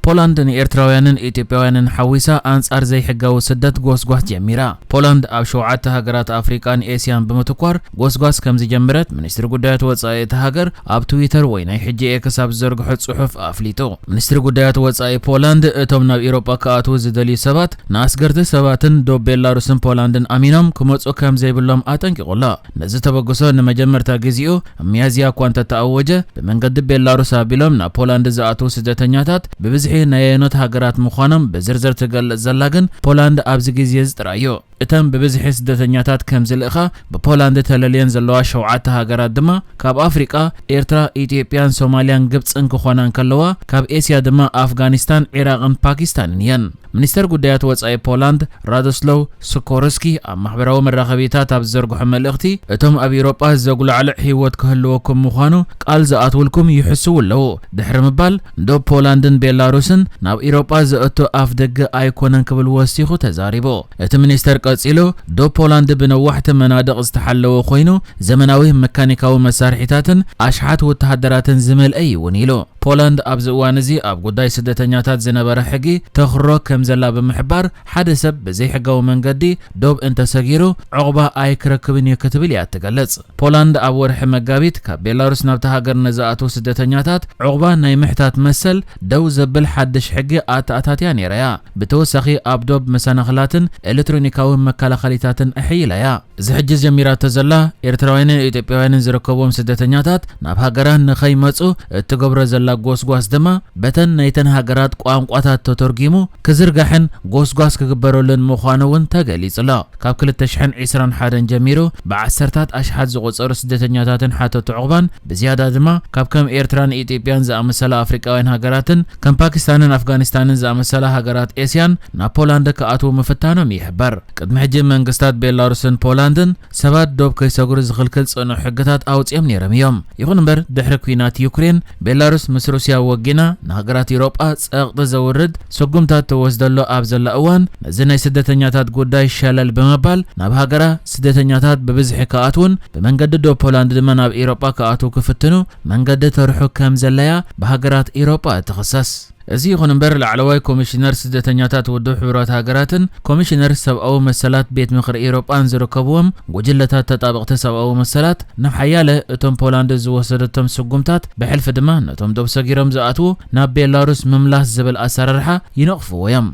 ፖላንድ ንኤርትራውያንን ኢትዮጵያውያንን ሓዊሳ ኣንጻር ዘይሕጋዊ ስደት ጎስጓስ ጀሚራ። ፖላንድ ኣብ ሸውዓተ ሃገራት ኣፍሪቃን ኤስያን ብምትኳር ጎስጓስ ከም ዝጀመረት ሚኒስትሪ ጉዳያት ወጻኢ እታ ሃገር ኣብ ትዊተር ወይ ናይ ሕጂ ኤክስ ኣብ ዝዘርግሖ ጽሑፍ ኣፍሊጡ። ሚኒስትሪ ጉዳያት ወጻኢ ፖላንድ እቶም ናብ ኢሮጳ ክኣትዉ ዝደልዩ ሰባት ንኣስገርቲ ሰባትን ዶብ ቤላሩስን ፖላንድን ኣሚኖም ክመጹ ከም ዘይብሎም ኣጠንቂቑ ኣሎ። ነዚ ተበግሶ ንመጀመርታ ግዜኡ ኣብ ሚያዝያ እኳ እንተተኣወጀ፣ ብመንገዲ ቤላሩስ ኣቢሎም ናብ ፖላንድ ዝኣትዉ ስደተኛታት ብብዝሒ ናይ ኣየኖት ሃገራት ምዃኖም ብዝርዝር ትገልጽ ዘላ ግን ፖላንድ ኣብዚ ግዜ እዚ ጥራይ እዩ። እተን ብብዝሒ ስደተኛታት ከም ዝልእኻ ብፖላንድ ተለልየን ዘለዋ ሸውዓተ ሃገራት ድማ ካብ ኣፍሪቃ ኤርትራ፣ ኢትዮጵያን ሶማልያን ግብጽን ክኾና እንከለዋ፣ ካብ ኤስያ ድማ ኣፍጋኒስታን፣ ዒራቕን ፓኪስታንን እየን። ሚኒስተር ጉዳያት ወጻኢ ፖላንድ ራዶስሎው ስኮርስኪ ኣብ ማሕበራዊ መራኸቢታት ኣብ ዝዘርግሖ መልእኽቲ፣ እቶም ኣብ ኤውሮጳ ዘጉላዕልዕ ህይወት ክህልወኩም ምዃኑ ቃል ዝኣትውልኩም ይሕስዉ ኣለዉ ድሕሪ ምባል፣ ዶብ ፖላንድን ቤላሩስን ናብ ኤውሮጳ ዘእቱ ኣፍ ደገ ኣይኮነን ክብል ወሲኹ ተዛሪቡ። እቲ ሚኒስተር ቀጺሉ፣ ዶብ ፖላንድ ብነዋሕቲ መናድቕ ዝተሓለወ ኮይኑ፣ ዘመናዊ መካኒካዊ መሳርሒታትን ኣሽሓት ወተሃደራትን ዝመልአ እዩ እውን ኢሉ። ፖላንድ ኣብዚ እዋን እዚ ኣብ ጉዳይ ስደተኛታት ዝነበረ ሕጊ ተኽሮ ከም ዘላ ብምሕባር፣ ሓደ ሰብ ብዘይሕጋዊ መንገዲ ዶብ እንተሰጊሩ፣ ዕቑባ ኣይክረክብን እዩ ክትብል እያ እትገልጽ። ፖላንድ ኣብ ወርሒ መጋቢት ካብ ቤላሩስ ናብታ ሃገር ንዝኣትዉ ስደተኛታት ዕቑባ ናይ ምሕታት መሰል ደው ዘብል ሓድሽ ሕጊ ኣተኣታትያ ነይራ እያ። ብተወሳኺ ኣብ ዶብ መሰናኽላትን ኤሌክትሮኒካዊ መከላኸሊታትን ኣሐይላ እያ። እዚ ሕጂ ጀሚራቶ ዘላ፣ ኤርትራውያንን ኢትዮጵያውያንን ዝርከብዎም ስደተኛታት ናብ ሃገራ ንኸይመጹ እትገብሮ ዘላ ጎስጓስ ድማ በተን ናይተን ሃገራት ቋንቋታት ተተርጒሙ ክዝርጋሕን ጎስጓስ ክግበረሉን ምዃኑ እውን ተገሊጹ ኣሎ። ካብ ክልተ ሽሕን ዕስራን ሓደን ጀሚሩ ብዓሰርታት ኣሽሓት ዝቑጸሩ ስደተኛታትን ሓተቲ ዕቑባን ብዝያዳ ድማ ካብ ከም ኤርትራን ኢትዮጵያን ዝኣመሰላ ኣፍሪቃውያን ሃገራትን ከም ፓኪስታንን ኣፍጋኒስታንን ዝኣመሰላ ሃገራት ኤስያን ናብ ፖላንድ ክኣትዉ ምፍታኖም ይሕበር። ቅድሚ ሕጂ መንግስታት ቤላሩስን ፖላንድን ሰባት ዶብ ከይሰግሩ ዝኽልክል ጽኑዕ ሕግታት ኣውጺኦም ነይሮም እዮም። ይኹን እምበር ድሕሪ ኲናት ዩክሬን፣ ቤላሩስ ምስ ሩስያ ወጊና ንሃገራት ኤውሮጳ ጸቕጢ ዘውርድ ስጉምታት ትወስደሉ ኣብ ዘላ እዋን፣ ነዚ ናይ ስደተኛታት ጉዳይ ሸለል ብምባል ናብ ሃገራ ስደተኛታት ብብዝሒ ክኣትዉን ብመንገዲ ዶብ ፖላንድ ድማ ናብ ኤውሮጳ ክኣትዉ ክፍትኑ መንገዲ ተርሑ ከም ዘለያ ብሃገራት ኤውሮጳ ትኽሰስ። እዚ ይኹን እምበር፣ ላዕለዋይ ኮሚሽነር ስደተኛታት ውድብ ሕቡራት ሃገራትን ኮሚሽነር ሰብኣዊ መሰላት ቤት ምኽሪ ኤውሮጳን ዝርከብዎም ጉጅለታት ተጣበቕቲ ሰብኣዊ መሰላት፣ ንሓያለ እቶም ፖላንድ ዝወሰደቶም ስጉምታት፣ ብሕልፊ ድማ ነቶም ዶብ ሰጊሮም ዝኣትዉ ናብ ቤላሩስ ምምላስ ዝብል ኣሰራርሓ ይነቕፍዎ እዮም።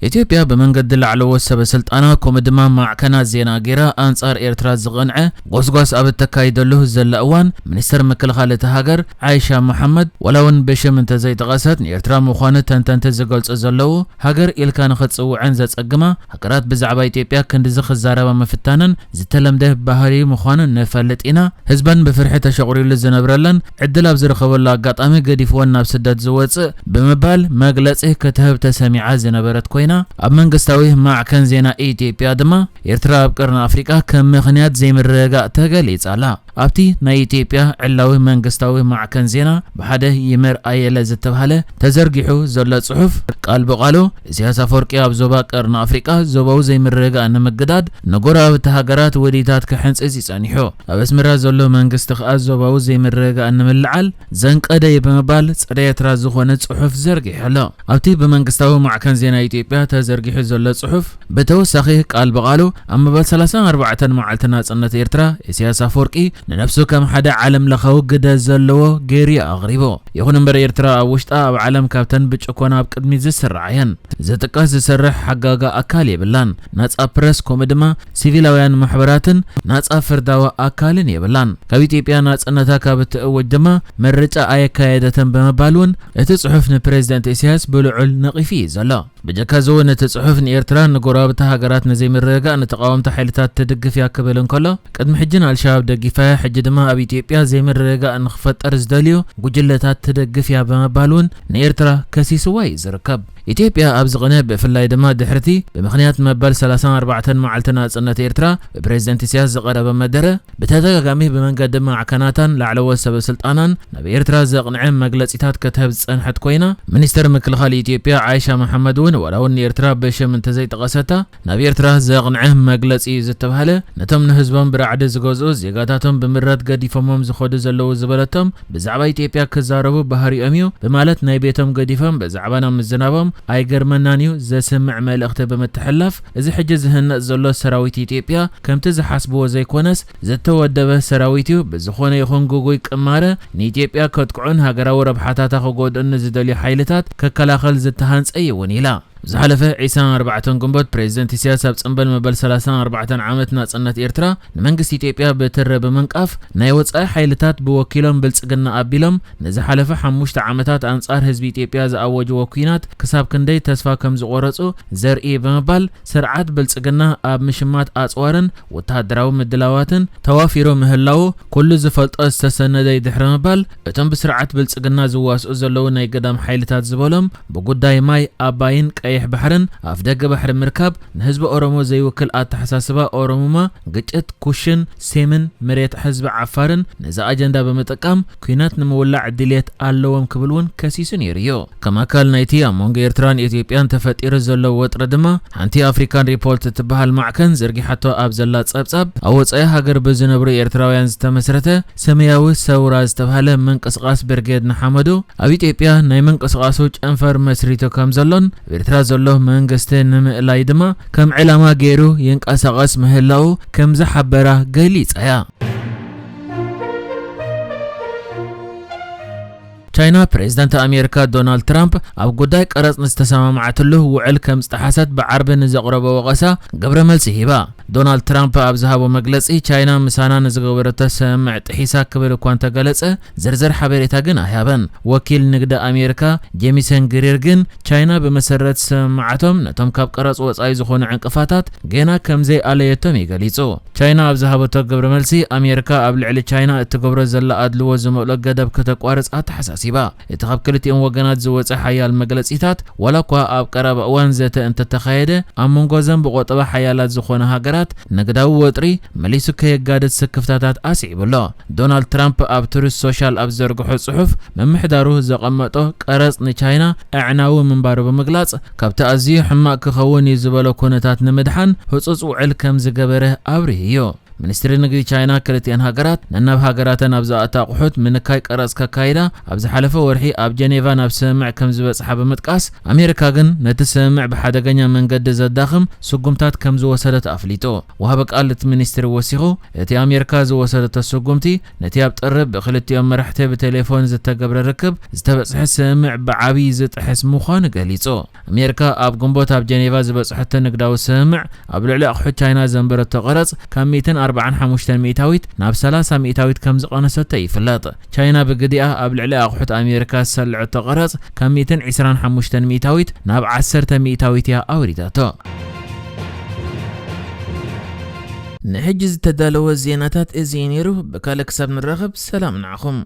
ኢትዮጵያ ብመንገዲ ላዕለዎት ሰበ ስልጣና፣ ከምኡ ድማ ማዕከናት ዜና ገይራ ኣንጻር ኤርትራ ዝቐንዐ ጎስጓስ ኣብ እተካይደሉ ዘላ እዋን፣ ሚኒስተር ምክልኻል እታ ሃገር ዓይሻ መሓመድ፣ ዋላ እውን ብሽም እንተዘይጠቐሰት፣ ንኤርትራ ምዃኑ ተንተንቲ ዝገልጹ ዘለዉ፣ ሃገር ኢልካ ንኽትጽውዐን ዘጸግማ ሃገራት ብዛዕባ ኢትዮጵያ ክንድዚ ክዛረባ ምፍታነን ዝተለምደ ባህሪ ምዃኑ ንፈልጥ ኢና። ህዝበን ብፍርሒ ተሸቑሪሉ ዝነብረለን ዕድል ኣብ ዝረኸበሉ ኣጋጣሚ ገዲፍወን ናብ ስደት ዝወጽእ ብምባል መግለጺ ክትህብ ተሰሚዓ ዝነበረት ኮይና፣ ኣብ መንግስታዊ ማዕከን ዜና ኢትዮጵያ ድማ ኤርትራ ኣብ ቀርኒ ኣፍሪቃ ከም ምኽንያት ዘይምርግጋእ ተገሊጻ ኣላ። ኣብቲ ናይ ኢትዮጵያ ዕላዊ መንግስታዊ ማዕከን ዜና ብሓደ ይመር ኣየለ ዝተባህለ ተዘርጊሑ ዘሎ ጽሑፍ፣ ቃል ብቓሉ፣ ኢሳያስ ኣፈወርቂ ኣብ ዞባ ቀርኒ ኣፍሪቃ ዞባዊ ዘይምርግጋእ ንምግዳድ ንጎረባብቲ ሃገራት ውዲታት ክሕንጽጽ እዩ ጸኒሑ። ኣብ ኣስመራ ዘሎ መንግስቲ ከኣ ዞባዊ ዘይምርግጋእ ንምልዓል ዘንቀደ እዩ ብምባል ጸረ ኤርትራ ዝኾነ ጽሑፍ ዘርጊሑ ኣሎ። ኣብቲ ብመንግስታዊ ማዕከን ዜና ኢትዮጵያ ተዘርጊሑ ዘሎ ጽሑፍ ብተወሳኺ ቃል ብቓሉ ኣብ መበል ሰላሳን ኣርባዕተን መዓልቲ ናጽነት ኤርትራ ኢሳያስ ኣፈወርቂ ንነብሱ ከም ሓደ ዓለም ለኻዊ ግደ ዘለዎ ገይሩ እዩ ኣቕሪቡ። ይኹን እምበር ኤርትራ ኣብ ውሽጣ ኣብ ዓለም ካብተን ብጭኮና ኣብ ቅድሚት ዝስርዓ እየን። ዝጥቀስ ዝሰርሕ ሓጋጋ ኣካል የብላን። ናጻ ፕረስ ከምኡ ድማ ሲቪላውያን ማሕበራትን ናጻ ፍርዳዊ ኣካልን የብላን። ካብ ኢትዮጵያ ናጽነታ ካብ እትእውጅ ድማ ምርጫ ኣየካየደትን ብምባል እውን እቲ ጽሑፍ ንፕሬዝደንት ኢሳያስ ብልዑል ነቒፉ እዩ ዘሎ። ብጀካ እዚ እውን እቲ ጽሑፍ ንኤርትራ ንጎረባብቲ ሃገራት ንዘይምርግጋእ ንተቓወምቲ ሓይልታት ትድግፍ እያ ክብል እንከሎ፣ ቅድሚ ሕጂ ንኣልሸባብ ደጊፋ እያ፣ ሕጂ ድማ ኣብ ኢትዮጵያ ዘይምርግጋእ ንኽፈጠር ዝደልዩ ጉጅለታት ትደግፍ እያ ብምባል እውን ንኤርትራ ከሲስዋ እዩ ዝርከብ። ኢትዮጵያ ኣብዚ ቅነ፣ ብፍላይ ድማ ድሕርቲ ብምኽንያት መበል ሰላሳን ኣርባዕተን መዓልቲ ናጽነት ኤርትራ ብፕሬዝደንት ኢሳያስ ዝቐረበ መደረ፣ ብተደጋጋሚ ብመንገዲ ማዕከናታን ላዕለዎት ሰበ ስልጣናን ናብ ኤርትራ ዘቕንዐ መግለጺታት ክትህብ ዝጸንሐት ኮይና፣ ሚኒስተር ምክልኻል ኢትዮጵያ ዓይሻ መሓመድ እውን፣ ዋላ እውን ንኤርትራ ብሽም እንተዘይጠቐሰታ፣ ናብ ኤርትራ ዘቕንዐ መግለጺ እዩ ዝተባህለ፣ ነቶም ንህዝቦም ብራዕዲ ዝገዝኡ፣ ዜጋታቶም ብምረት ገዲፎሞም ዝኸዱ ዘለዉ ዝበለቶም፣ ብዛዕባ ኢትዮጵያ ክዛረቡ ባህሪኦም እዩ ብማለት፣ ናይ ቤቶም ገዲፎም ብዛዕባና ምዝናቦም ኣይገርመናን እዩ፣ ዘስምዕ መልእኽቲ ብምትሕልላፍ፣ እዚ ሕጂ ዝህነጽ ዘሎ ሰራዊት ኢትዮጵያ ከምቲ ዝሓስብዎ ዘይኮነስ፣ ዝተወደበ ሰራዊት እዩ። ብዝኾነ ይኹን ግጉይ ቅማረ ንኢትዮጵያ ከጥቅዑን ሃገራዊ ረብሓታታ ክጎድኡን ንዝደልዩ ሓይልታት ክከላኸል ዝተሃንጸ እዩ እውን ኢላ። ዝሓለፈ ዕስራን ኣርባዕተን ግንቦት፣ ፕሬዝደንት ኢሳያስ ኣብ ጽንበል መበል ሰላሳን ኣርባዕተን ዓመት ናጽነት ኤርትራ፣ ንመንግስቲ ኢትዮጵያ ብትሪ ብምንቃፍ፣ ናይ ወጻኢ ሓይልታት ብወኪሎም ብልጽግና ኣቢሎም፣ ንዝሓለፈ ሓሙሽተ ዓመታት ኣንጻር ህዝቢ ኢትዮጵያ ዝኣወጅዎ ኲናት ክሳብ ክንደይ ተስፋ ከም ዝቖረጹ ዘርኢ ብምባል፣ ስርዓት ብልጽግና ኣብ ምሽማት ኣጽዋርን ወተሃደራዊ ምድላዋትን ተዋፊሩ ምህላዉ ኩሉ ዝፈልጦ ዝተሰነደ እዩ ድሕሪ ምባል፣ እቶም ብስርዓት ብልጽግና ዝዋስኡ ዘለዉ ናይ ግዳም ሓይልታት ዝበሎም፣ ብጉዳይ ማይ ኣባይን ቀይሕ ባሕርን ኣፍደገ ባሕሪ ምርካብ፣ ንህዝቢ ኦሮሞ ዘይውክል ኣተሓሳስባ ኦሮሙማ፣ ግጭት ኩሽን ሴምን መሬት ህዝቢ ዓፋርን ነዚ ኣጀንዳ ብምጥቃም፣ ኲናት ንምውላዕ ድልየት ኣለዎም ክብል እውን ከሲሱ ነይሩ እዩ። ከም ኣካል ናይቲ ኣብ መንጎ ኤርትራን ኢትዮጵያን ተፈጢሩ ዘሎ ወጥሪ ድማ፣ ሓንቲ ኣፍሪካን ሪፖርት እትበሃል ማዕከን ዘርጊሓቶ ኣብ ዘላ ጸብጻብ፣ ኣብ ወጻኢ ሃገር ብዝነብሩ ኤርትራውያን ዝተመስረተ ሰማያዊ ሰውራ ዝተባህለ ምንቅስቓስ ብርጌድ ንሓመዱ፣ ኣብ ኢትዮጵያ ናይ ምንቅስቓሱ ጨንፈር መስሪቱ ከም ዘሎን፣ ኣብ ኤርትራ ዘሎ መንግስቲ ንምእላይ ድማ ከም ዕላማ ገይሩ ይንቀሳቐስ ምህላዉ ከም ዝሓበራ ገሊጻ እያ። ቻይና፣ ፕሬዝዳንት ኣሜሪካ ዶናልድ ትራምፕ ኣብ ጉዳይ ቀረጽ ንዝተሰማማዓትሉ ውዕል ከም ዝጠሓሰት ብዓርቢ ንዘቕረቦ ወቐሳ ግብረ መልሲ ሂባ። ዶናልድ ትራምፕ ኣብ ዝሃቦ መግለጺ፣ ቻይና ምሳና ንዝገበረቶ ስምምዕ ጥሒሳ ክብል እኳ እንተገለጸ፣ ዝርዝር ሓበሬታ ግን ኣይሃበን። ወኪል ንግዲ ኣሜሪካ ጄሚሰን ግሪር ግን፣ ቻይና ብመሰረት ስምምዓቶም ነቶም ካብ ቀረጽ ወጻኢ ዝኾኑ ዕንቅፋታት ገና ከም ዘይኣለየቶም እዩ ገሊጹ። ቻይና ኣብ ዝሃበቶ ግብረ መልሲ፣ ኣሜሪካ ኣብ ልዕሊ ቻይና እትገብሮ ዘላ ኣድልዎ ዝመልኦ ገደብ ከተቋርጽ ኣተሓሳሲባ። እቲ ካብ ክልቲኦም ወገናት ዝወጸ ሓያል መግለጺታት፣ ዋላ እኳ ኣብ ቀረባ እዋን ዘተ እንተተኻየደ፣ ኣብ መንጎ እዘን ብቆጠባ ሓያላት ዝኾና ሃገራት ንግዳዊ ወጥሪ መሊሱ ከየጋድድ ስክፍታታት ኣስዒቡ ኣሎ። ዶናልድ ትራምፕ ኣብ ትሩዝ ሶሻል ኣብ ዝዘርግሖ ጽሑፍ፣ ምምሕዳሩ ዘቐመጦ ቀረጽ ንቻይና ኣዕናዊ ምንባሩ ብምግላጽ፣ ካብቲ ኣዝዩ ሕማቕ ክኸውን እዩ ዝበሎ ኩነታት ንምድሓን ህጹጽ ውዕል ከም ዝገበረ ኣብሪሁ እዩ። ሚኒስትሪ ንግዲ ቻይና፣ ክልቲኣን ሃገራት ነናብ ሃገራተን ኣብ ዝኣቱ ኣቑሑት ምንካይ ቀረጽ ከካይዳ ኣብ ዝሓለፈ ወርሒ ኣብ ጀኔቫ ናብ ስምምዕ ከም ዝበጽሓ ብምጥቃስ፣ ኣሜሪካ ግን ነቲ ስምምዕ ብሓደገኛ መንገዲ ዘዳኽም ስጉምታት ከም ዝወሰደት ኣፍሊጡ። ወሃቢ ቃል እቲ ሚኒስትሪ ወሲኹ፣ እቲ ኣሜሪካ ዝወሰደቶ ስጉምቲ ነቲ ኣብ ጥሪ ብክልቲኦም መራሕቲ ብቴሌፎን ዝተገብረ ርክብ ዝተበጽሐ ስምምዕ ብዓብዪ ዝጥሕስ ምዃኑ ገሊጹ። ኣሜሪካ ኣብ ግንቦት ኣብ ጀኔቫ ዝበጽሐቶ ንግዳዊ ስምምዕ፣ ኣብ ልዕሊ ኣቑሑት ቻይና ዘንበረቶ ቀረጽ ካብ ሚእትን ኣርባዓን ሓሙሽተን ሚእታዊት ናብ ሰላሳ ሚእታዊት ከም ዝቐነሰቶ ይፍለጥ። ቻይና ብግዲኣ ኣብ ልዕሊ ኣቑሑት ኣሜሪካ ዝሰልዐቶ ቀረጽ ካብ ሚእትን ዕስራን ሓሙሽተን ሚእታዊት ናብ ዓሰርተ ሚእታዊት እያ ኣውሪዳቶ። ንሕጂ ዝተዳለወ ዜናታት እዚ እዩ ነይሩ። ብካልእ ክሳብ ንራኸብ፣ ሰላም ንዓኹም።